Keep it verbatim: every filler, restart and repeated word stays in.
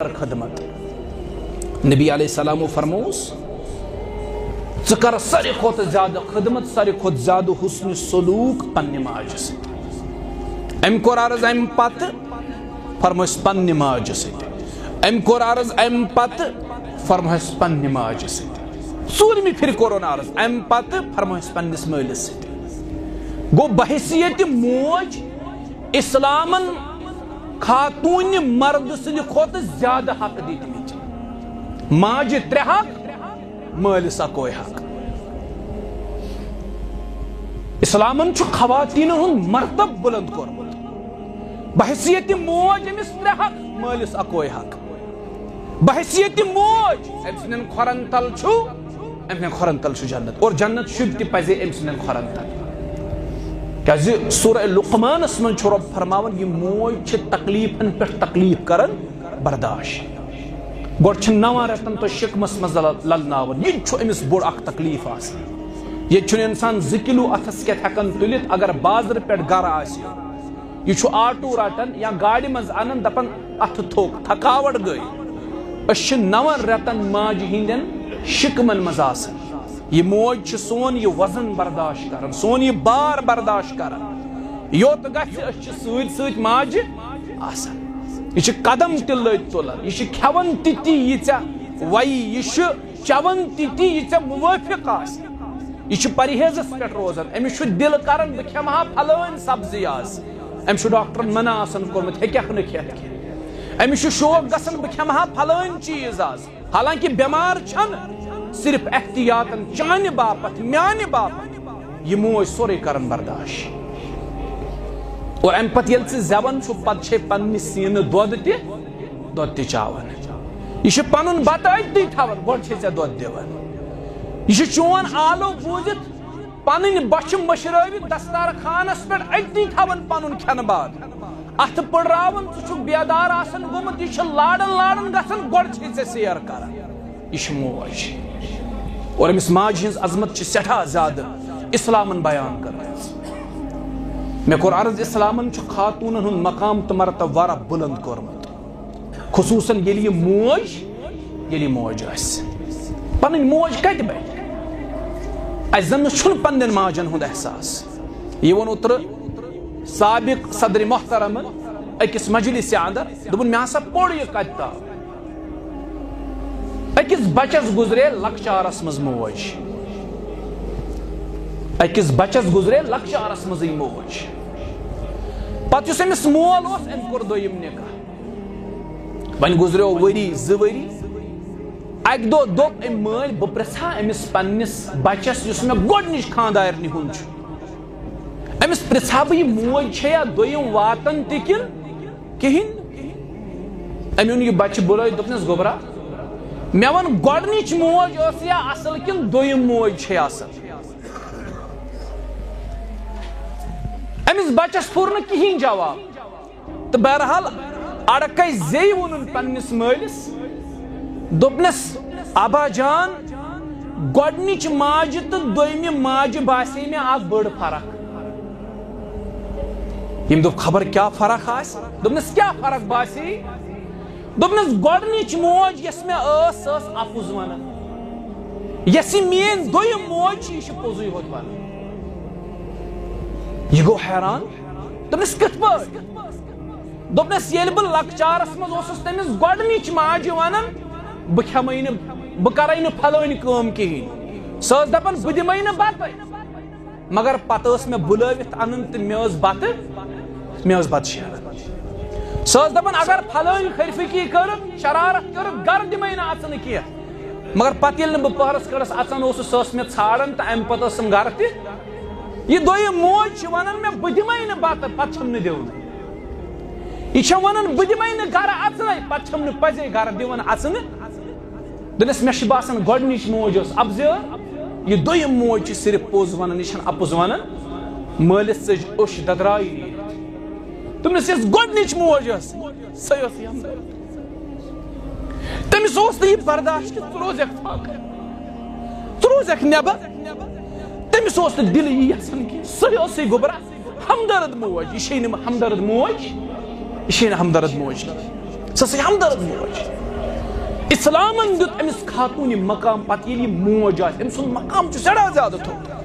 خدمت۔ نبی علیہ السلامو فرمووس، ژٕ کر ساروی کھۄتہٕ زیادٕ خدمت، ساروی کھۄتہٕ زیادٕ حسن سلوک پننہِ ماجہِ سۭتۍ۔ أمۍ کوٚر عرض اَمہِ پتہٕ، فرمووُس پننہِ ماجہِ سۭتۍ۔ أمۍ کوٚر عرض اَمہِ پتہٕ، فرمووُس پننہِ ماجہِ سۭتۍ۔ ژوٗرمہِ پھِرِ کوٚرُن عرض اَمہِ پتہٕ، فرمووُس پننِس مٲلِس سۭتۍ۔ گوٚو بحیثیت موج اسلامن خاتوٗنہِ مردٕ سٕنٛدِ کھۄتہٕ زیادٕ حق دِتمٕتۍ۔ ماجہِ ترٛےٚ حق، مٲلِس اکوے حق۔ اسلامن چھُ خواتیٖنن ہُنٛد مرتب بلند کوٚرمُت۔ بحیثیت موج أمِس ترٛےٚ حق، مٲلِس اکوے حق۔ بحیثیت موج أمۍ سٕنٛدٮ۪ن کھۄرن تل چھُ، أمۍ سٕنٛدٮ۪ن کھۄرن تل چھُ جنت، اور جنت شوٗبہِ تہِ پزے أمۍ سٕنٛدٮ۪ن کھۄرن تل۔ کیازِ سورہ لقمانس منٛز چھُ رۄب فرماوان، یہِ موج چھِ تکلیفن پٮ۪ٹھ تکلیف کران برداشت۔ گۄڈٕ چھِ نَوَن رٮ۪تن تۄہہِ شِکمس منٛز لل-، للناوان، یہِ تہِ چھُ أمِس بوٚڑ اکھ تکلیف آسان۔ ییٚتہِ چھُنہٕ انسان زٕ کِلوٗ اتھس کٮ۪تھ ہٮ۪کان تُلِتھ، اگر بازرٕ پٮ۪ٹھ گرٕ آسہِ۔ یہِ چھُ آٹوٗ رٹان یا گاڑِ منٛز انان، دپان، اتھٕ تھوٚک، تھکاوٹ گٔے۔ أسۍ چھِ نَوَن رٮ۪تن ماجہِ ہٕنٛدٮ۪ن شِکمن منٛز آسان۔ یہِ موج چھِ سون یہِ وزن برداشت کران، سون یہِ بار برداشت کران۔ یوٚت گژھِ، أسۍ چھِ سۭتۍ سۭتۍ ماجہِ آسان۔ یہِ چھِ قدم تہِ لٔتۍ تُلان، یہِ چھِ کھٮ۪وان تہِ تی یہِ ژےٚ وَیہِ، یہِ چھُ چٮ۪وان تہِ تی یہِ ژےٚ موٲفِق آسہِ۔ یہِ چھُ پرہیزس پٮ۪ٹھ روزان، أمِس چھُ دِل کران بہٕ کھٮ۪مہٕ ہا پھلٲنۍ سبزی آز۔ أمِس چھُ ڈاکٹرن منع آسان کوٚرمُت، ہیٚکٮ۪کھ نہٕ کھٮ۪تھ کینٛہہ۔ أمِس چھُ شوق گژھان بہٕ کھٮ۪مہٕ ہا پھلٲنۍ چیٖز آز۔ حالانکہ بٮ۪مار چھَنہٕ، صرف احتیاطن چانہِ باپتھ، میانہِ باپتھ۔ یہِ موج سورُے کران برداشت۔ اور امہِ پتہٕ ییٚلہِ ژٕ زٮ۪وان چھُ، پتہٕ چھے پننہِ سینہٕ دۄد تہِ، دۄد تہِ چاوان۔ یہِ چھُ پنُن بتہٕ أتی تھاوان، گۄڈٕ چھے ژےٚ دۄد دِوان۔ یہِ چھُ چون آلو بوٗزِتھ، پنٕنۍ بۄچھِ مٔشرٲوِتھ دستارخانس پٮ۪ٹھ أتی تھاوان پنُن کھٮ۪نہٕ باد۔ اتھٕ پٔڑراوان، ژٕ چھُکھ بیدار آسان گوٚمُت، یہِ چھُ لاران لاران گژھان، گۄڈٕ چھے ژےٚ سیر کران۔ یہِ چھِ موج۔ اور أمِس ماجہِ ہٕنٛز عظمت چھِ سٮ۪ٹھاہ زیادٕ اسلامن بیان کٔرمٕژ۔ مےٚ کوٚر عرض، اسلامن چھُ خاتوٗنن ہُنٛد مقام تہٕ مرتبہٕ واریاہ بُلند کوٚرمُت، خصوٗصن ییٚلہِ یہِ موج، ییٚلہِ یہِ موج آسہِ۔ پنٕنۍ موج کتہِ بنہِ؟ اسہِ زن نہٕ چھُنہٕ پننٮ۪ن ماجن ہُنٛد احساس۔ یہِ ووٚن اوترٕ سابق صدر محترمن أکِس مجلسہِ اندر، دوٚپُن، مےٚ ہسا پوٚر یہِ کتہِ تام۔ أکِس بچس گُزرے لۄکچارس منٛز موج۔ أکِس بچس گُزرے لۄکچارس منٛزٕے موج۔ پتہٕ یُس أمِس مول اوس، أمۍ کوٚر دوٚیِم نکاح۔ وۄنۍ گُزریو ؤری، زٕ ؤری۔ اکہِ دۄہ دوٚپ أمۍ مٲلۍ، بہٕ پرژھا أمِس پننِس بچس، یُس مےٚ گۄڈٕنِچ خانٛدارنہِ ہُنٛد چھُ، أمِس پرژھا بہٕ، یہِ موج چھےٚ یا دوٚیِم واتان تہِ کِنہٕ کِہیٖنۍ؟ أمۍ اوٚن یہِ بچہٕ بُلٲوِتھ، دوٚپنَس، گوٚبرا، مےٚ وَن، گۄڈٕنِچ موج ٲس یا اَصٕل کِنہٕ دوٚیِم موج چھے اَصٕل؟ أمِس بچس پھوٚر نہٕ کِہیٖنۍ جواب۔ تہٕ بہرحال، اڑکے زیٚیہِ ووٚنُن پننِس مٲلِس، دوٚپنَس، ابا جان، گۄڈٕنِچ ماجہِ تہٕ دوٚیمہِ ماجہِ باسے مےٚ اکھ بٔڑ فرق۔ ییٚمۍ دوٚپ، خبر کیٛاہ فرق آسہِ؟ دوٚپنَس، کیٛاہ فرق باسے؟ دوٚپنَس، گۄڈٕنِچ موج یۄس مےٚ ٲس، سۄ ٲس اَپُز وَنان۔ یۄس یہِ میٛٲنۍ دوٚیِم موج چھِ، یہِ چھِ پوٚزُے ہوت وَنان۔ یہِ گوٚو حیران۔ دوٚپنَس، کِتھ پٲٹھۍ؟ دوٚپنَس، ییٚلہِ بہٕ لۄکچارَس منٛز اوسُس، تٔمِس گۄڈٕنِچ ماجہِ وَنان، بہٕ کھٮ۪مَے نہٕ، بہٕ کَرَے نہٕ پھلٲنۍ کٲم کِہیٖنۍ۔ سۄ ٲس دَپان، بہٕ دِمَے نہٕ بَتَے۔ مگر پتہٕ ٲس مےٚ بُلٲوِتھ انان تہٕ مےٚ ٲس بتہٕ، مےٚ ٲس بتہٕ شیران۔ سۄ ٲس دپان، اگر پھلٲنۍ خرفٕکی کٔرٕکھ، شرارت کٔرٕکھ، گرٕ دِمے نہٕ اژنہٕ کینٛہہ۔ مگر پتہٕ ییٚلہِ نہٕ بہٕ پہرس کھنڈس اژان اوسُس، سۄ ٲس مےٚ ژھانڈان تہٕ امہِ پتہٕ ٲسٕم گرٕ تہِ۔ یہِ دوٚیِم موج چھِ ونان مےٚ، بہٕ دِمے نہٕ بتہٕ، پتہٕ چھم نہٕ دِوان۔ یہِ چھےٚ ونان، بہٕ دِمے نہٕ گرٕ اژنَے، پتہٕ چھم نہٕ پزے گرٕ دِوان اژنہٕ۔ دوٚپنَس، مےٚ چھُ باسان، گۄڈٕنِچ موج ٲس اَپزٲر، یہِ دوٚیِم موج چھِ صرف پوٚز وَنان، یہِ چھَنہٕ اَپُز وَنان۔ مٲلِس ژٔج اوٚش دَدرایہِ نیٖرِتھ۔ دوٚپنَس، یۄس گۄڈٕنِچ موج ٲس، سۄے ٲس یَپزٲر۔ تٔمِس اوس نہٕ یہِ برداشت کہِ ژٕ روزکھ فاقہٕ، ژٕ روزکھ نٮ۪بر۔ تٔمِس اوس نہٕ دِلٕے یہِ یَژھان کہِ سۄے ٲسٕے گوٚبرا۔ ہمدرد موج، یہِ چھے نہٕ ہمدرد موج، یہِ چھے نہٕ ہمدرد موج کینٛہہ۔ سۄ ٲسٕے ہمدرد موج۔ اسلامن دیُت أمِس خاتوٗنہِ مقام۔ پتہٕ ییٚلہِ یہِ موج آسہِ، أمۍ سُنٛد مقام چھُ سٮ۪ٹھاہ زیادٕ تھوٚد۔